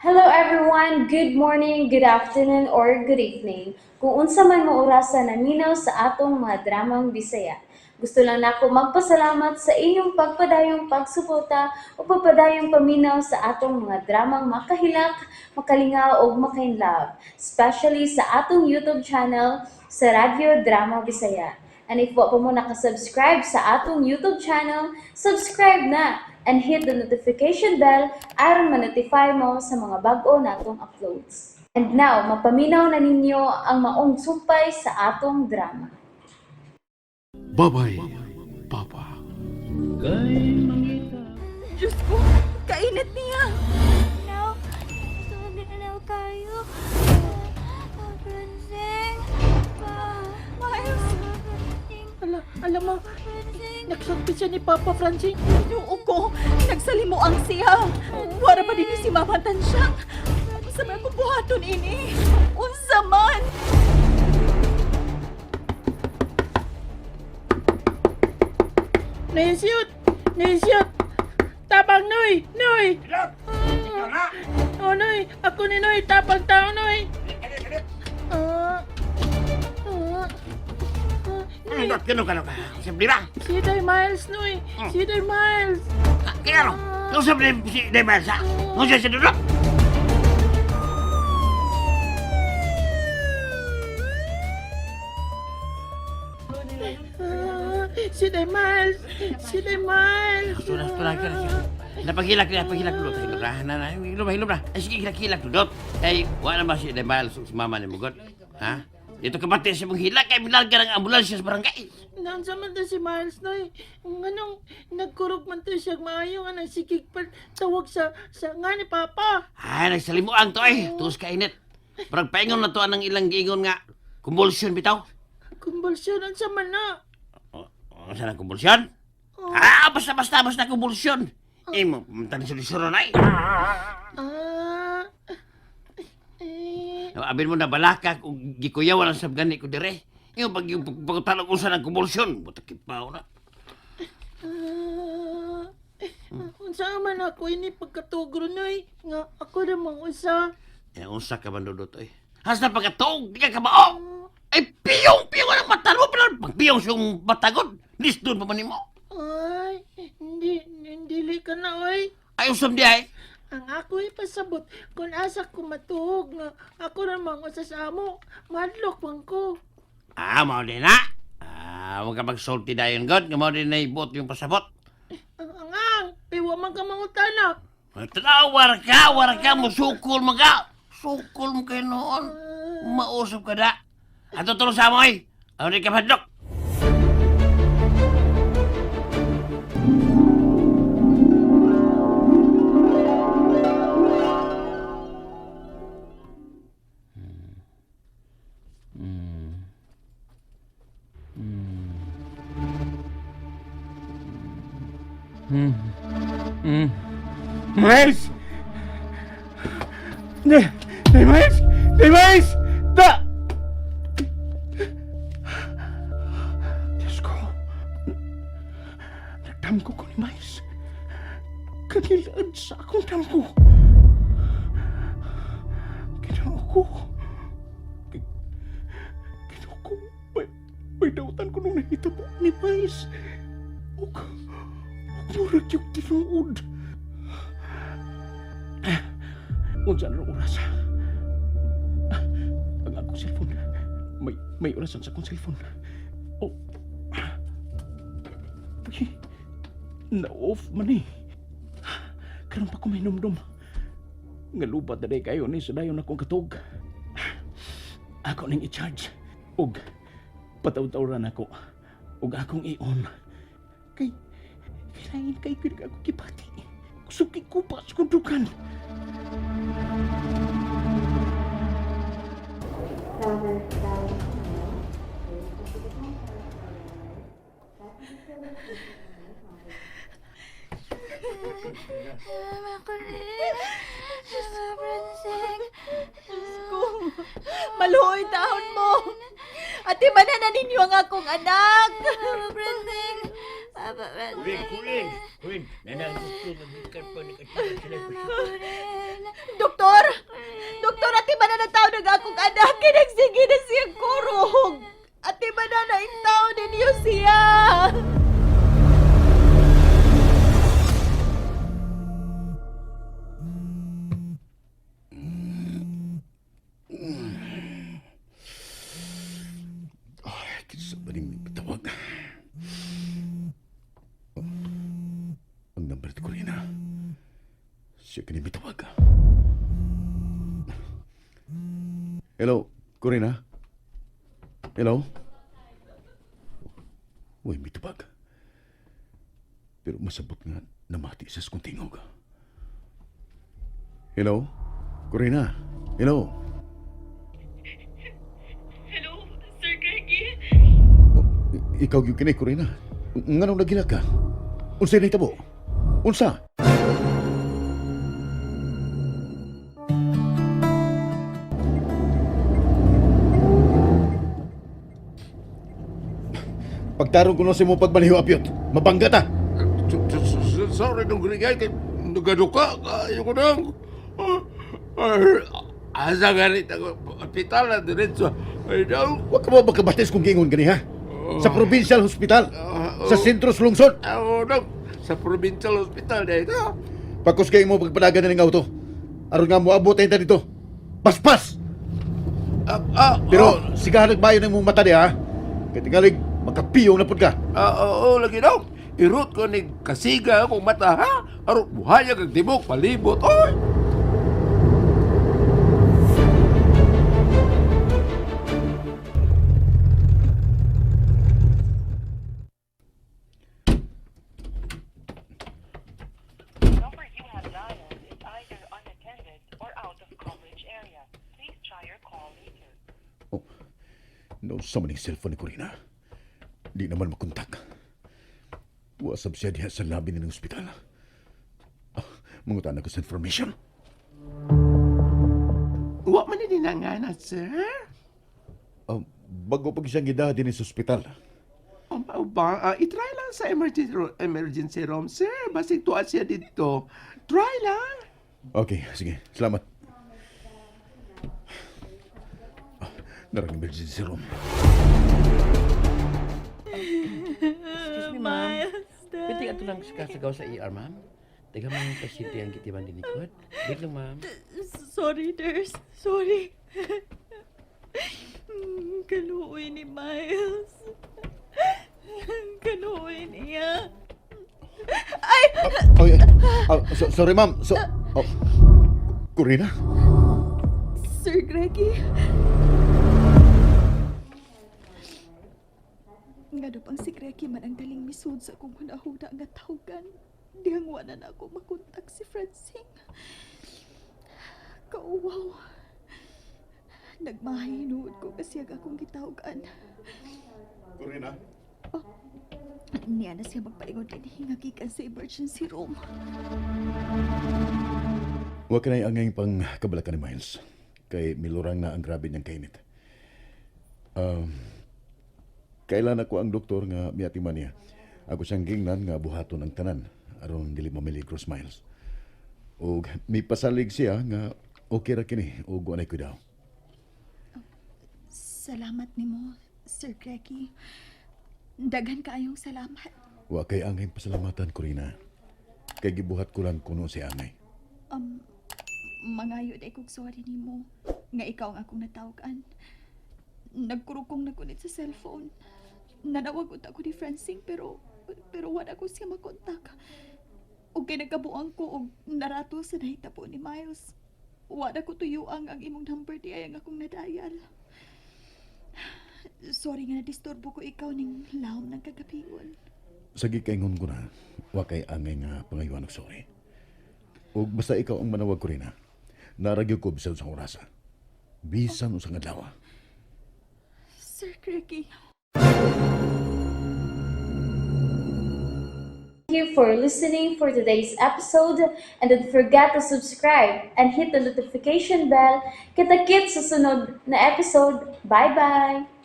Hello everyone! Good morning, good afternoon, or good evening. Kung unsa man mo orasa naminaw sa atong mga dramang Bisaya. Gusto lang nako magpasalamat sa inyong pagpadayong pagsuporta o pagpadayong paminaw sa atong mga dramang makahilak, makalingaw ug makainlove, especially sa atong YouTube channel sa Radyo Drama Bisaya. And if wa pa mo nakasubscribe sa atong YouTube channel, subscribe na and hit the notification bell aron ma-notify mo sa mga bag-o natong uploads. And now, mapaminaw na ninyo ang maong sumpay sa atong drama. Babay, Papa. Diyos ko, kainit niya. Now, gusto na kayo. Pransing! Pa! Miles! Pransing! Ala, alam mo, Pransing! nagsulti siya ni Papa Francine. Ginoo ko, nagsalimuang siya. Wara pa din ni si Mama Tansyang. Unsa man akong buhaton ini? Unsa man? Naisiyot! Naisiyot! Tapang, Noy! Noy! Oh, Noy! Ako ni Noy! Tapang tao, Noy! Ah, ah, ah, Noy, Dot, kano kano ka? Siyempre ba? si Day Miles, Noy! Si Day Miles! Kaya ano? Kung siyempre si Demas, ha? Kung siya si Dudok? Ah, si Day Miles! Si Day Miles! Sudah, sudah, sudah. Napaghilak na, napaghilak dudot. Hilom na, na, na, hilom na, hilom na. Ay, sige, hilak, hilak dudot. Ay, wala ba si Demas si mama ni Mugot? Ha? Dito ka pati sa mong hilak, kay minalga ng ambulansya sa barangay. Naunsa man to si Miles, Noy? Nganong nagkurog man to siya maayo nga nagsikig pa tawag sa nga ni Papa. Ay, nagsalimuan to ay. Tuos ka init. Parang paingon na to anang ilang giingon nga. Convulsion bitaw. Kumbulsyon, unsa man na? O, o, saan ang convulsion? Ah, basta, basta, basta convulsion. Eh, mo, pumunta ni solusyon ay. Ah, eh, Abin mo na balaka kung gikuyawan ang sabgani ko dire. Yung pag yung pagtalog usa ng convulsion, buta kipaw na. ah, unsa man ako ini pagkatugro, Noy? Nga ako namang usa. Eh, unsa ka man dudot oy. Hasta pagkatuog, di ka kamao. Ay, piyong, piyong ang mata mo. Pero pagpiyong siyang batagod, lisdon pa man nimo. Ay, hindi, dili ka na, oy. Ay, usam di ay. Ang ako ipasabot kung asa ko matuog nga ako namang usa sa amo, madlok man ko. Ah, mao din na. Ah, huwag ka magsulti dayon, God. Nga mao din na ibuot yung pasabot. Ang angang, piwa man ka mangutana. Tanaw, wara ka, musukol mo ka. Sukol mo kayo noon. Mausap ka na. Ato tulong sa mo ay. Ano di ka madlok? Miles! Ne, ne Miles! Ne Miles! Da! Diyos ko. Nagdamgo ko ni Miles. Kanilaan sa akong damgo. Ginoo ko. Ginoo ko. May dautan ko nung nahitabo ni Miles. Ug, ug murag yung tinuod. Unsa na oras? Ah, ang akong cellphone. May orasan sa akong cellphone. Oh. Uy, na-off man eh. Karon pa ko may numdum. Nga lubat na day kayo ni sa dayon akong katog. Ako ning i-charge. Ug pataw-tawran ako. Ug akong i-on. Kay kailangan kay ko ako kipati. Suki ko pa sa kundukan. Makulit! Mama Pransing! Diyos ko, maluoy taon mo. Ate, manan na ninyo ang akong anak. Mama Pransing! Papa Pransing! Kuling, kuling. Nanang gusto magikan pa ni Mama Kurin! Doktor! ang akong anak, kay nagsige na siya kurog. Ate ba na naintaw ninyo siya? Ay, kinsa ba ning patawag? Oh, ang number ni Corina. Siya kini mitawag. Hello, Corina? Hello? Uy, mitawag. Pero masabot nga namati sa kong tingog. Hello? Corina? Hello? Hello, Sir Greggy? Oh, ikaw yung kini, Corina. Nganong nagilak ka? Unsa nahitabo? Unsa? Pagtarong ko na sa imo pagmaliho, Apyot. Mabangga ta! Sorry nung grigay kay nagaduka kayo ko nang. Asa ganit ako hospital na diretso. Ay daw. Huwag ka mo magkabatis kung giingon gani, ha? Sa provincial hospital. Sa sentro sa lungsod. Ako nang sa provincial hospital na ito. Pagkus kayo mo pagpadagan na ng auto. Aron nga moabot tayo dito. Paspas! Pero sigahan nagbayo ng mong mata niya, ha? Kaya tingalig, makapiyong na pud ka. Oo, lagi daw. Irot ko ni kasiga akong mata ha. Aron buhayag ang tibok palibot. Oy. Number you have dialed is either unattended or out of coverage area. Please try your call later. Oh, no sa maning cellphone ni Corina. Di naman makontak. Wasab siya diha sa labi ng ospital. Ah, mangutan ako sa information. Wa man ni nangana, sir. Bago pag siyang gidaha din sa ospital. Ba, itry lang sa emergency room, sir. Basig tuwa siya dito. Try lang. Okay, sige. Salamat. Narang emergency room. Excuse me, ma'am. Pwede ka lang kasagaw sa ER, ma'am. Taga mga pasyente ang gitiban din likod. Wait lang, ma'am. Sorry, nurse. Sorry. Kaluoy ni Miles. Kaluoy niya. Ay! Oh, yeah. Sorry, ma'am. So, oh, Corina? Sir Greggy. Nga pang si Greggy man ang daling misud sa akong hunahuda nga tawgan. Dihang wala na ako makontak si Francine. Kauwaw. Nagmahinuod ko kasi ang akong gitawgan. Corina? Niya na siya magpalingon din hingagikan sa emergency room. Huwag ka na angay pang kabalakan ni Miles. Kay milurang na ang grabe niyang kainit. Um, kailan ako ang doktor nga miatiman niya. Ako siyang gingnan nga buhaton ang tanan aron dili mamiligros Miles. Og may pasalig siya nga okay ra kini og wa nay kudaw. Salamat nimo, Sir Greggy. Daghan kaayong salamat. Wa kay angay pasalamatan Corina. Kay gibuhat ko lang kuno si angay. Um, mangayo day kog sorry nimo nga ikaw ang akong natawagan. Nagkurog kong nagunit sa cellphone. Nanawag unta ko ni Francine pero wala ko siya makontak. Ug kay nagkabuang ko og narato sa nahitabo ni Miles. Wala ko tuyuang ang imong number di ay ang akong nadayal. Sorry nga nadisturbo ko ikaw ning lahom ng kagabion. Sa gikaingon ko na, wa kay angay nga pangayuan og sorry. Og basta ikaw ang manawag Corina. Naragyo ko bisan sa orasa. Bisan usang adlaw. Sir Greggy. Thank you for listening for today's episode and don't forget to subscribe and hit the notification bell. Kita-kits sa sunod na episode. Bye-bye!